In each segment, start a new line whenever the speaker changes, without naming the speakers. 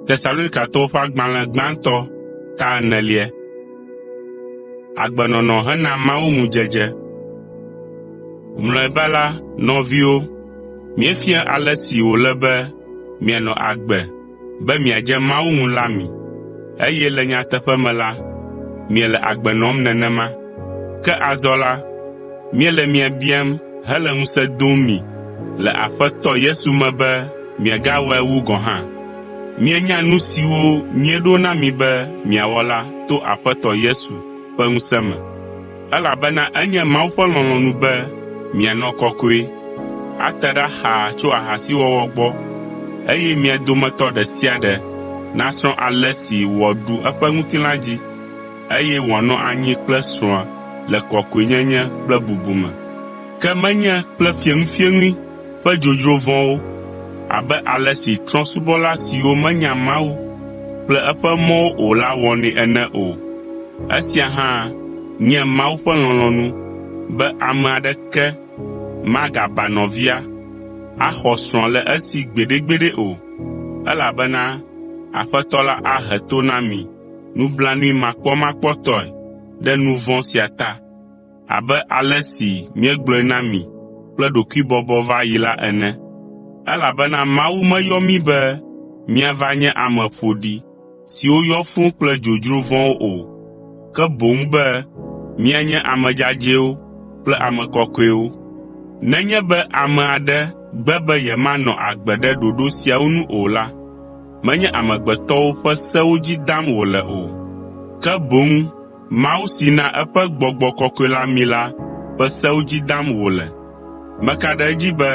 Tesalonikatɔwo ƒe agbalẽ gbãtɔ ta enelia. Mlɔeba la, nɔviwo, míefia ale si wòle be mianɔ agbe be miadze Mawu ŋu la mi, eye le nyateƒe me la, miele agbe nɔm nenema. Ke azɔ la, míele mia biam hele ŋusẽ dom mi le Aƒetɔ Yesu me be miagawɔe wu gɔ̃ hã. Mienya nu siwo míeɖo na mi be miawɔ la to Aƒetɔ Yesu ƒe ŋusẽ me. Elabena enye Mawu ƒe lɔlɔ̃nu be mianɔ kɔkɔe, ate ɖa xaa tso ahasiwɔwɔ gbɔ, eye mia dometɔ ɖe sia ɖe nasrɔ̃ ale si wòaɖu eƒe ŋutilã dzi, eye wòanɔ anyi kple srɔ̃a le kɔkɔenyenye kple bubu me. Ke menye kple fieŋufieŋui ƒe dzodzro vɔ̃wo abe ale si trɔ̃subɔla siwo menya Mawu kple eƒe mɔwo o la wɔnɛ ene o. Esia hã nye Mawu ƒe lɔlɔ̃nu be ame aɖeke magaba nɔvia, axɔ srɔ̃a le esi gbeɖegbeɖe o, elabena Aƒetɔ la ahe to na mi nublanuimakpɔmakpɔtɔe ɖe nu vɔ̃ sia ta abe ale si míegblɔe na mi kple ɖokuibɔbɔ va yi la ene. Elabena Mawu meyɔ mí be míava nye ame ƒoɖi siwo yɔ fũu kple dzodzro vɔ̃wo o, ke boŋ be míanye ame dzadzɛwo kple ame kɔkɔewo. Nenye be ame aɖe gbe be yemanɔ agbe ɖe ɖoɖo siawo nu o la, menye amegbetɔwo ƒe sewo dzi dam wòle o, ke boŋ Mawu si na eƒe Gbɔgbɔ Kɔkɔe la mi la ƒe sewo dzi dam wòle. Meka ɖe edzi be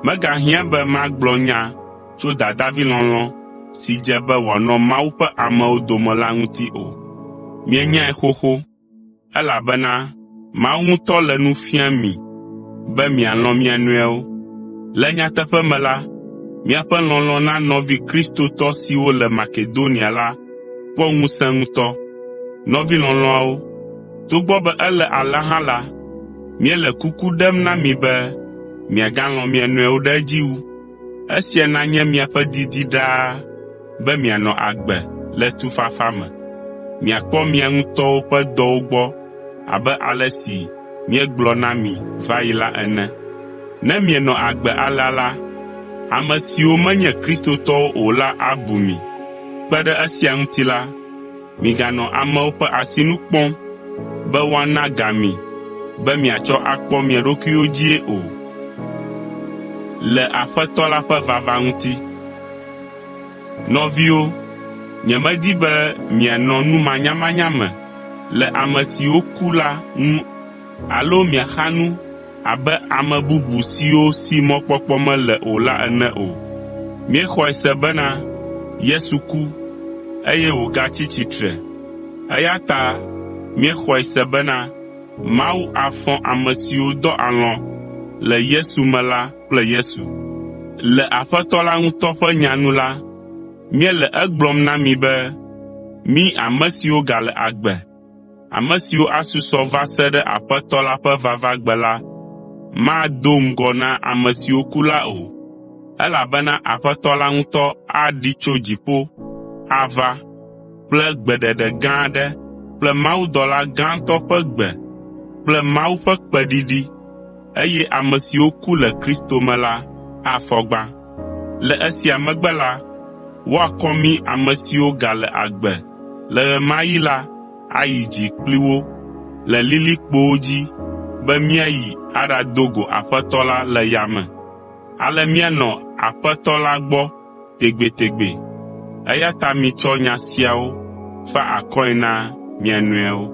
megahiã be magblɔ nya tso dadavilɔlɔ̃ si dze be wòanɔ Mawu ƒe amewo dome la ŋuti o. Mienyae xoxo, elabena Mawu ŋutɔ le nu fiam mi be mialɔ̃ mia nɔewo. Le nyateƒe me la, miaƒe lɔlɔ̃ na nɔvi kristotɔ siwo le Makedonia la kpɔ ŋusẽ ŋutɔ. Nɔvi lɔlɔ̃awo, togbɔ be ele alea hã la, míele kuku ɖem na mi be miagalɔ̃ mia nɔewo ɖe edzi wu. Esia nanye miaƒe didi ɖaa be mianɔ agbe le tufafa me, miakpɔ mia ŋutɔwo ƒe dɔwo gbɔ abe ale si míegblɔ na mi va yi la ene. Ne mienɔ agbe alea la, ame siwo menye kristotɔwo o la abu mi. Kpe ɖe esia ŋuti la, miganɔ amewo ƒe asinu kpɔm be woana ga mi be miatsɔ akpɔ mia ɖokuiwo dzii o. Nɔviwo, nyemedi be mianɔ nu manyamanya me le ame siwo ku la ŋu alo miaxa nu abe ame bubu siwo si mɔkpɔkpɔ mele o la ene o. Míexɔe se bena Yesu ku, eye wògatsi tsitre, eya ta míexɔe se bena Mawu afɔ ame siwo dɔ alɔ̃ le Yesu me la kple Yesu. Le Aƒetɔ la ŋutɔ ƒe nya nu la, míele egblɔm na mi be mí ame siwo gale agbe, ame siwo asusɔ va se ɖe Aƒetɔ la ƒe vavagbe la mado ŋgɔ na ame siwo ku la o, elabena Aƒetɔ la ŋutɔ aɖi tso dziƒo ava kple gbeɖeɖe gã aɖe kple mawudɔla gãtɔ ƒe gbe kple Mawu ƒe kpeɖiɖi, eye ame siwo ku le Kristo me la afɔ gbã. Le esia megbe la, woakɔ mí ame siwo gale agbe le ɣe ma ɣi la ayi dzi kpli wo le lilikpowo dzi be míayi aɖado go Aƒetɔ la le yame. Ale míanɔ Aƒetɔ la gbɔ tegbetegbe. Eya ta mitsɔ nya siawo fa akɔe na mia nɔewo.